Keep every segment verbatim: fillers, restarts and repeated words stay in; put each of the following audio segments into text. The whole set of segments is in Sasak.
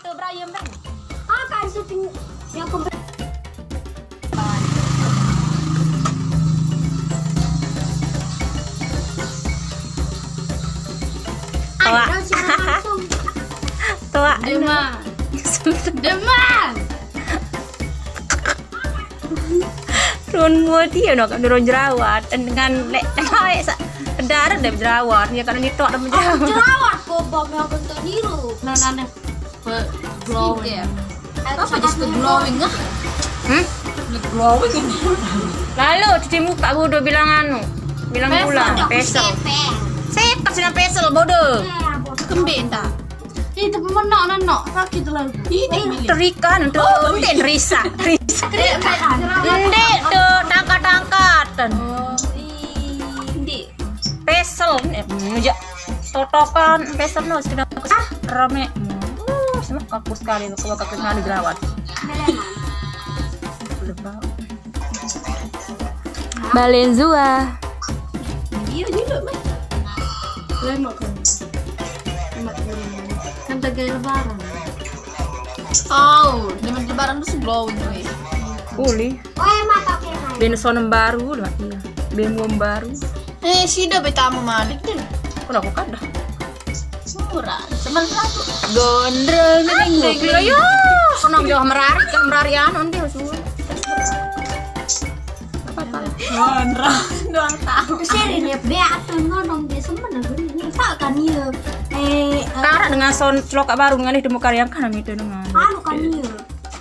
Tuh, Brian, Bang. Ah, kan syuting yang pembe- Tua. Ada siaran langsung. Tua. Demam. Demam. Run muat dia no kan run jerawat dengan lek naik sa darat deh jerawat ya kan itu ada jerawat. Jerawat kok, Bang, yang bentuk biru. Nah, nah, nah. Pe- Glowing. Apa jadi glowing ah? Hmm? Glowing ini. Lalu cuci muka bodoh bilang anu, bilang pulang pesel. Sekat sih pesel bodoh. Kembali entah. Itu pemenok nenok sakit lah. Ini bilik. Terikan tuh, enten risa, risa. Dia kan. Ndek tuh tangkat-tangkatan. Oh, ini. Pesel nih, ya. Totokan pesel no sudah rame. Uh, semua kaku sekali kalau kaku sekali jerawat. Lebau. Balenzua. Iya juga, Mas. Lemak kan. Lemak kan. Kan tak gaya lebaran. Oh, zaman lebaran tuh glowing nih. Uli. Oh, emang pakai hai. Ben sonem baru lah. Iya. Ben muam baru. Eh, sida betamu malik deh. Kena aku kada. Murah. Cuman satu. Gondrong ding ding. Gila ya. Kena jauh merari kan merari anu nanti harus. Gondrong doang tahu. Seri nih, be atau nonong dia semen aku nih. Pak kan iya. Eh, eh, Karena dengan sound celokak baru dengan itu muka yang kanan itu dengan. Anu kan iya.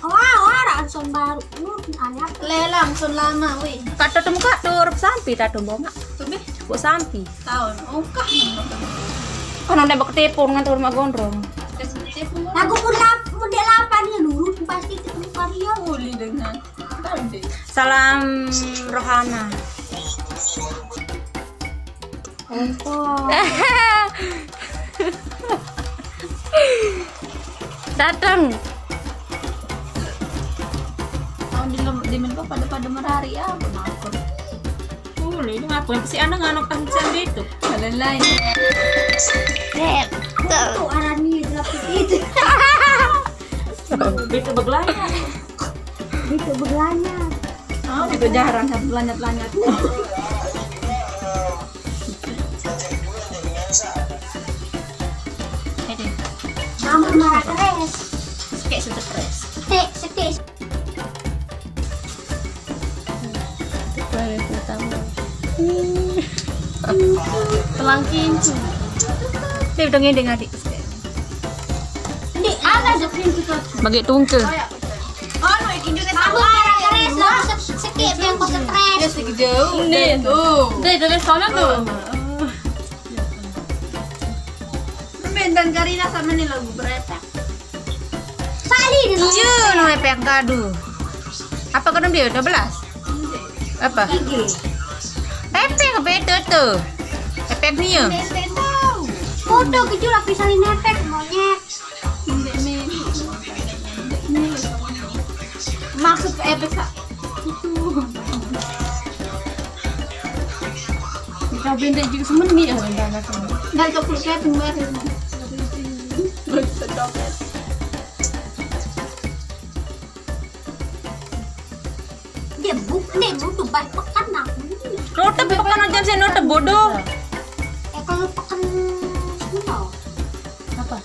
Wah, wah, ada sound baru. Lu aneh apa? Lelang sun lama, wih. Kata tuh muka tuh huruf sampi tak tuh bongak. Tuh, Beh. Buk sampi. Tahun. Oh, kah. Kan udah bak tepung dengan tuh rumah gondrong. Kasih tepung. Lagu pun lap, pun dia lapan ya dulu pasti ketemu karya. Uli dengan. Tahu deh. Salam Rohana. Oh, Datang. Tahun di lem-, di Menko pada-pada merari apa ngakur. Boleh, ini ngapain si anak anak kan bisa gitu. Lain-lain. tuh arani berapa itu? Itu begelanya. Itu berlanya. Oh, itu jarang satu lanyat-lanyat. Mama marah keras. Kayak stres. Stik, stik. Telang kincu. Dia udah ngendeng adik. Ini ada jokin kita. Bagi tungke. Oh, no, ikin juga Mama marah keras, lo stik yang kau stres. Sedikit jauh. Nih. Tuh. Dia dari sana tuh. Mentan Karina sama nih lagu berapa? Sali di Iya, no epek kadu. Apa kadu dia dua belas? Apa? G. Epek beda tuh. Epek dia. Foto kecil tapi saling nepek monyet. Maksud ke efek sa-, itu. Kau benda juga semen nih ya, benda anak ini. Nggak, itu perutnya kemarin. Sedoknya. Dia buk nih butuh banyak pekan aku. Nutup pekan aja sih nutup bodoh. Eh, kalau pekan semua. Apa?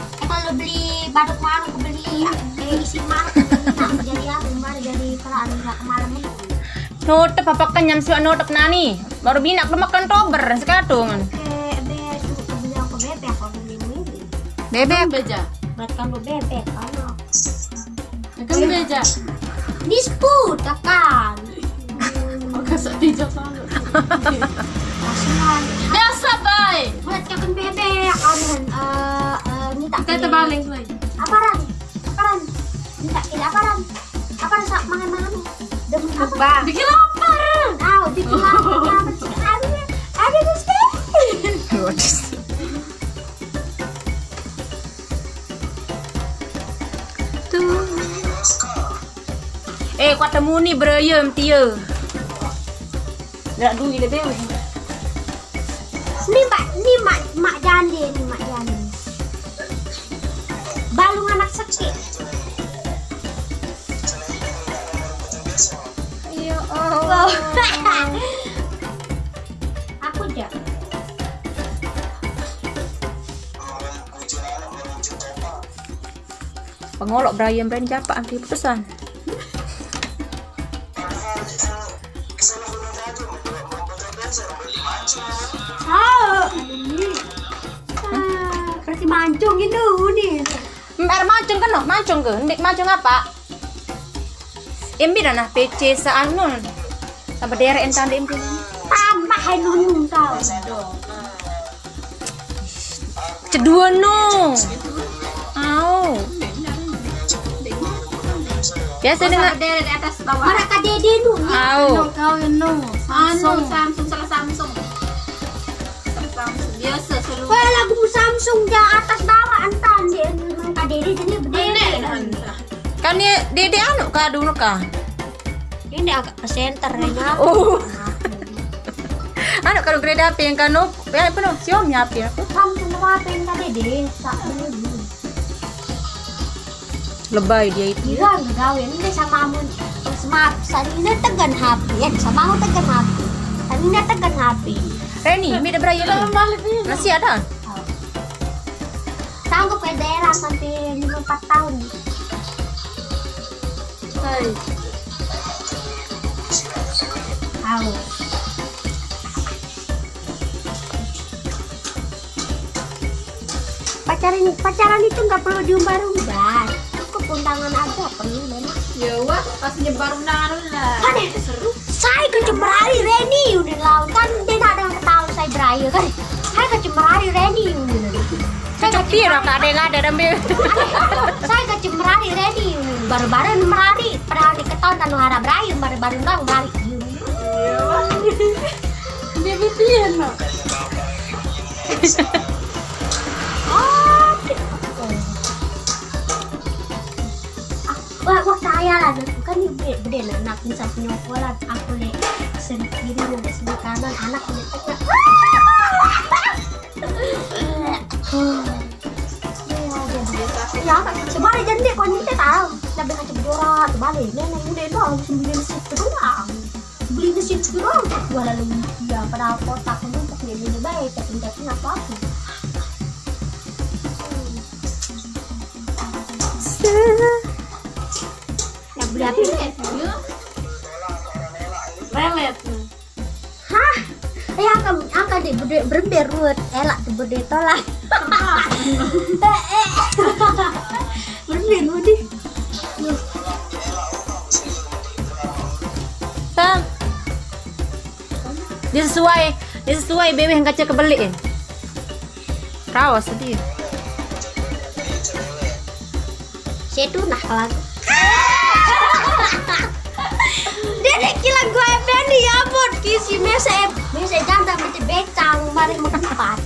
Eh, kalau beli badut malu beli eh, isi malu nah, jadi aku kemarin jadi kalau ada nggak kemalam itu. Nutup apa kan nyam suka nutup nani. Baru binak lu makan tober sekatungan. Eh, be suruh ke beli aku bebek aku beli ini. Bebek. Beja. Buat kamu bebek kalau Kan beja. Disput kan. Oke, sedih jauh banget. Kasihan. Biasa, bay. Buat kapan bebek kan eh eh, minta Kita terbalik lagi. Aparan? Aparan? Minta pilih aparan? Aparan sak mangan-mangan? Demen apa? Bikin lapar. Tahu bikin lapar apa sih? Ada ada di sini. Tuh. Eh, kuat temu ni berayam tia. Ndak duit lebih. Ni mak ni mak mak jande ni mak jande. Balungan Sakit. Ya Allah. Aku aja. Pengolok Brian, Brian japa angki putusan. Ah, ini. Ah, berarti mancung gitu nih. Mer mancung kan, no? Mancung ke? Ndik mancung apa? Imbi dah nah P C sa anu. Sampai derek entan di imbi. Tambah hai nunung kau. Cedua no. Au. Biasa dengan Berderet di atas bawah. Mereka dede nu. Au. No, kau yang no. Anu, Samsung. Samsung, salah Samsung. Salah Samsung. Biasa selalu. Wah, lagu Samsung di atas bawah, entan di mereka dede, jadi berderet. Kan dia dede anu kah dulu kah? Ini agak ke center ya. Oh. Anu kalau grade H P yang kanu, ya apa no? Xiaomi H P aku. Samsung apa yang tadi deh? Tak beli. Lebay dia itu. Iya, gawe ini sama amun. Semap, sanina tegan H P ya, sama aku tegan H P. Sanina tegan H P. Reni, ini ada berayu. Masih ada? Oh. Sanggup ke daerah sampai lima empat tahun. Hai. Tahu. Pacaran, pacaran itu nggak perlu diumbar-umbar. Cukup undangan aja perlu, memang. Ya wah, pas nyebar undangan lah. Kan ya, seru. Saya kecemrari Reni udah lawan kan dia nak dengan ketahuan saya berayu kan. Saya kecemrari Reni udah. Saya kecemrari. Kak, ada yang ada dan saya kecemrari Reni udah. Baru-baru merari, padahal diketahuan kan harap berayu, baru-baru doang merari. Dia bikin no. Oh, wah, wah, kaya lah, kan ini gede, gede lah, anak bisa punya sekolah, aku le seri kiri, le seri kanan, anak le tengah. Ya, sebalik jadi kau ni kita tahu, lebih kacau borak, sebalik, nenek muda itu harus sembilan situ doang. Beli di situ doang, dua lalu dia padahal kotak numpuk dia beli baik, tapi tidak pernah apa-apa. Ya, beli apa? Lelet. Hah? Eh, angka, angka di berde berembe ruwet, elak di berde tolak. Eh, eh. Berembe ruwet di. Tang. Dia sesuai, dia sesuai bewe yang kaca kebeli. Rawas dia. Saya tuh nah kalau aku. Dia nih kila gue Benny ya ampun, kisi mese, mese janda mete becang mari mengumpat.